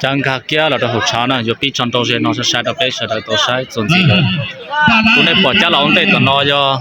Cab nkag kiag los rau hauv tshav na, yuav pib tso nrau ze no sai sai rau peb sawv daws tau saib txuas ntxiv lawm. Tus nej pom cab los ua ntej tom no yog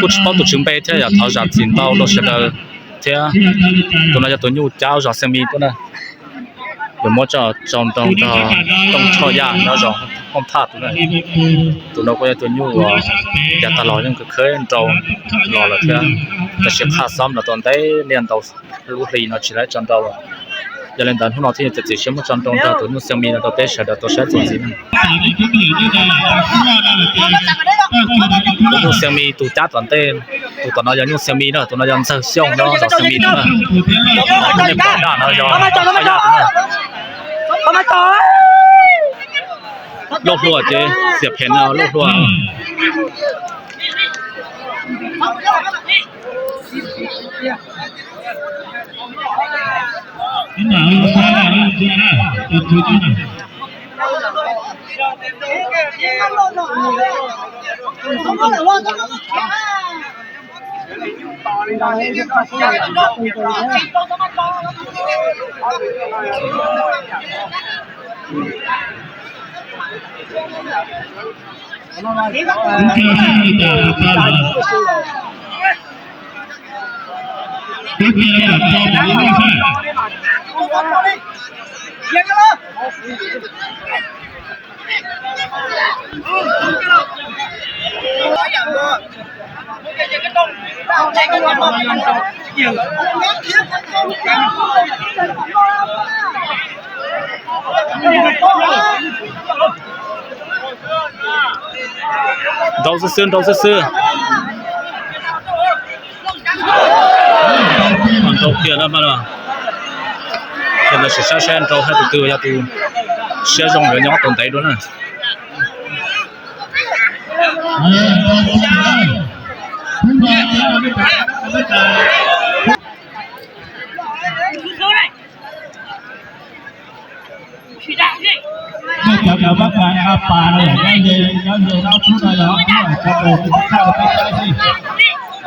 kuj tsis paub tus tswv npe thiab yog thov zam txim ntau rau sawv daws thiab. Tus no yog tus nyuj cab zos Xeev Mis tuaj na. Yuav muab tso nrau rau Tooj Tshoj Yaj nyob zos Hoob Thaj tus na. Tus no kuj yog tus nyuj uas yav tag los yeej khawb nrau los lawm thiab, tab sis qhaj xob no tau ntev niaj ntau lub hli no tsis tau tso nrau. Yog li ntawd hnub no thiaj yuav txiav txim siab muab tso nrau nrog tus nyuj Xeev Mis no rau peb sawv daws tau saib txuas ntxiv na. Tus nyuj Xeev Mis tus cab tom ntej, tus tom no yog nyuj Xeev Mis na, tus no yog Ntxawg Xyooj nyob zos Xeev Mis tus na. Tus nej pom daj no yog Tshoj Yaj tus na. Lauj Hlua ces xiam phem no Lauj Hlua. Nrau xwb xwb, nrau xwb xwb. Nrau tiag na, ces lawv sim saib saib nrau hais tus twg yog tus siab zoo yuav nyob tau ntev dua na. Cov cov pab pas a pas no yog nyob ze nyob ze ob tug no yog ob tug cov pab pas kuv pab thaj rau peb saib xwb.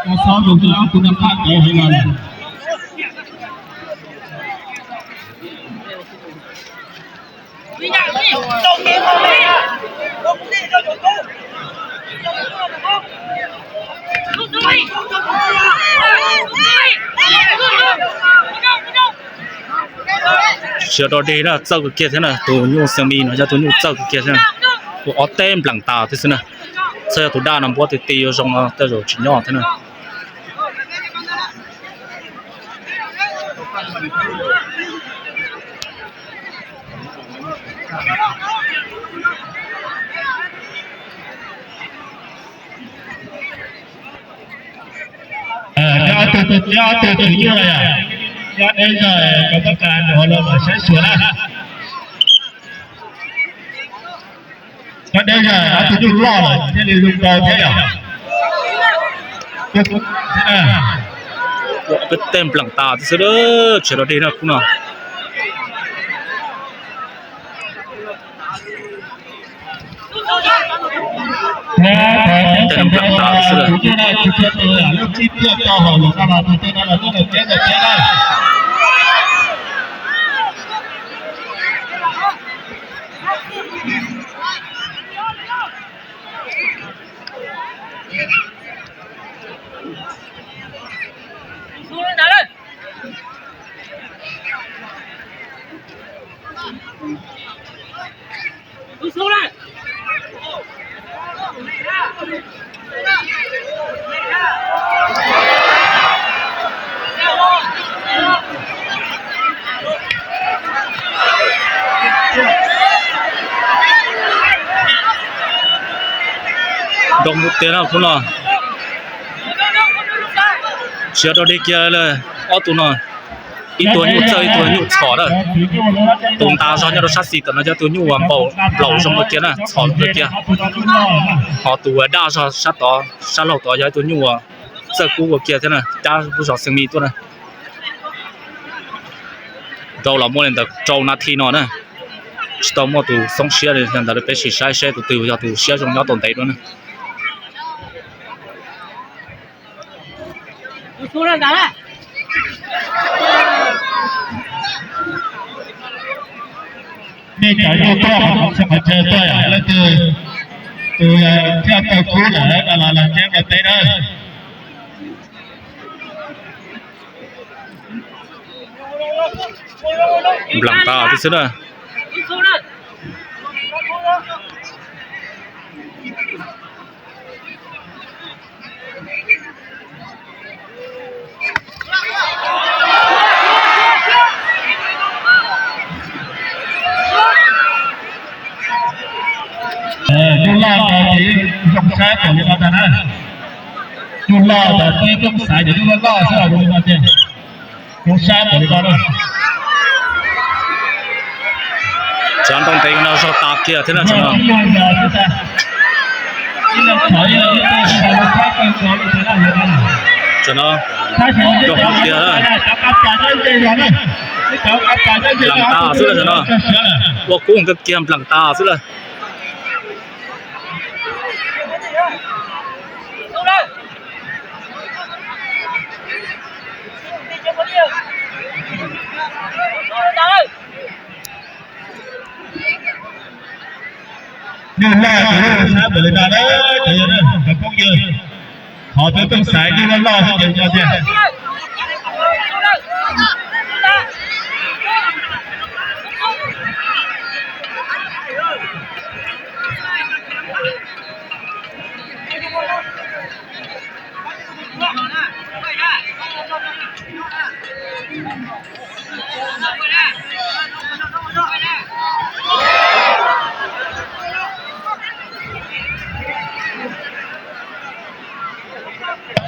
Nyob xob tus twg ob tug no thaj kev heev los lawm. Tsis yog rau deg na, txawj kawg kiag thiab na, tus nyuj Xeev Mis no yog tus nyuj txawj kawg kiag thiab. Tus ob teb npleem tas thiab xwb na. Txawm yog tus daj no npuab ti ti yuav zoo no tej zaum tsis nyob thiab na. Nyob ob tug, nyob ob tug tus nyuj no yom, nyob deb zog cov pab pas nws ho los mam saib xyuas na. Nyob deb zog ob tug nyuj loj lawm thiaj li zoo nrau thiab yom. Peb tej npleem tas xwb, tsis rau deg na khub no. Tej npleem tas xwb. Nrau mus tiag na khub no. Tsis yog rau deg kiag li ob tug no. Ib tug nyuj txawj ib tug nyuj txhom na. Tus ntas zog nyob rau sab xis tom no yog tus nyuj uas npaum nplaum zoo kawg kiag na, txhom zoo kawg kiag. Ho tus uas daj zog sab tod sab laug tod yog ib tug nyuj uas txawj kub kawg kiag thiab na, cab lub zos Xeev Mis tuaj na. Nrau los muaj li ntawd rau nas this no na, tsis tau muaj tus xoob siab li ntawd, peb sim saib seb tus twg yog tus siab zoo nyob tau ntev dua na. Nej cov nyuj tuaj qhov txhia qhov chaw tuaj yom, leej twg tus thiaj tau kub lawm no los los ntseb nkaus teb na. Nplam tas tib xwb na. Nyuj loj ntawd ces zoo sab tas li no ntag na. Nyuj loj ntawd peb pheej xaiv cov nyuj loj loj xwb los zoo li no tiag. Zoo sab tas li no na. Tsav ntoo ntev no zog tas kiag thiab na tsav no. Tsav no, rau hauv tiag na. Nplam tas xwb na tsav no. Ua kub kawg kiag nplam tas xwb lawm. Nyuj loj ces sab tas li no na, cov phooj ywg. Qhov peb pheej xaiv nyuj loj loj xwb ces no tiag.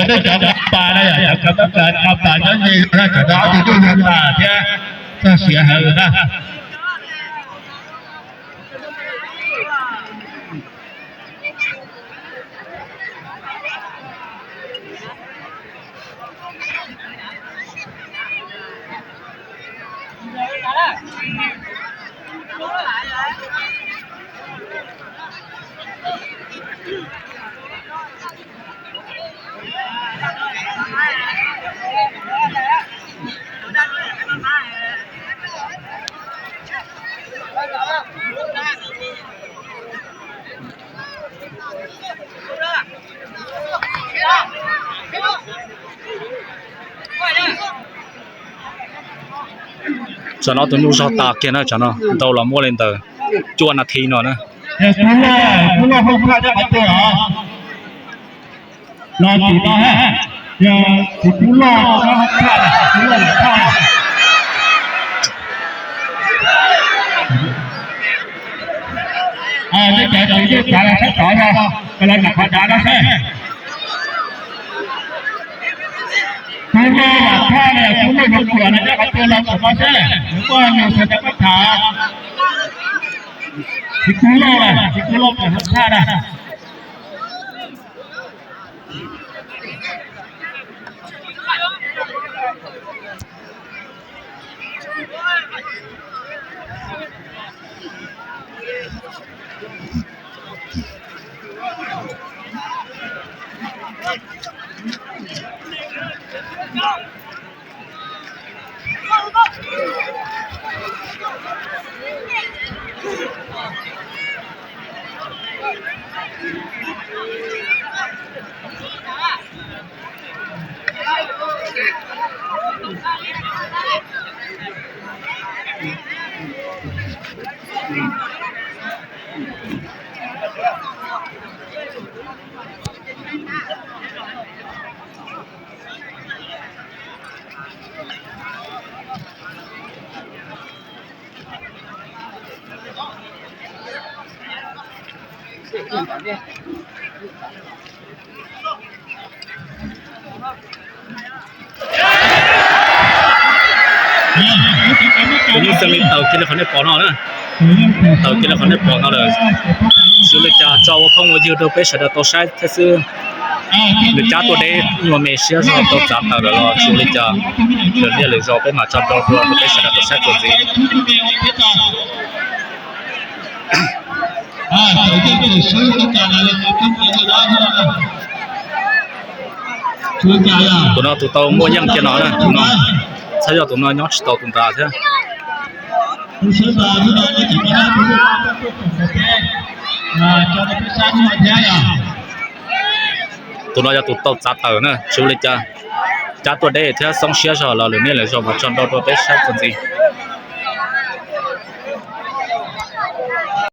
Cov qab pas na, cov qab pas nyob ze na, cov no ob tug tuaj yuav tas thiab txog siav heev na. Tsam no tus nyuj zog tas kiag na, tsam no ntau los muaj li ntawm cuaj nas this no na. Kub loj, kub loj hauj phaj nyob qhov twg os? Los tim no ha, yog tus kub loj nyob hauj phaj, kub loj lam phaj. Nej cov tsis yeej txav los sab tod no, los nram qhov dav no seb. Kub loj lam phaj na, kub loj hauj phaj no nyob qhov twg los tim no seb, nws muaj nus xav tau koj tham. Tsis kub loj na, tsis kub loj pem hauj phaj na. Tus nyuj xeem li tawm kiag li qhov nej pom no na. Tawm kiag li qhov nej pom no lawm. Tsis ua li cas, tso ua phooj ua ywg rau peb sawv daws tau saib thiab xwb. Nws cab tuaj deb nyuag me siab zog tau txav tawm lawm los tsis ua li cas. Lwm niaj lwm zaus peb mam tso rau dua rau peb sawv daws tau saib txuas ntxiv. Tus no tus tau muaj yeej kiag no na, tus no. Txhob yog tus no nyob tsis tau tus nrad thiab. Tus sawv ntawm hnub no tsis muaj dab tsi, tuaj foom kom peb, cov peb sab noj thiab yom. Tus no yog tus tau txav tawm na, tsis ua li cas. Cab tuaj deb thiab xoob siab zog los lwm niaj lwm zaus mas tso nrau rau peb sab txuas ntxiv.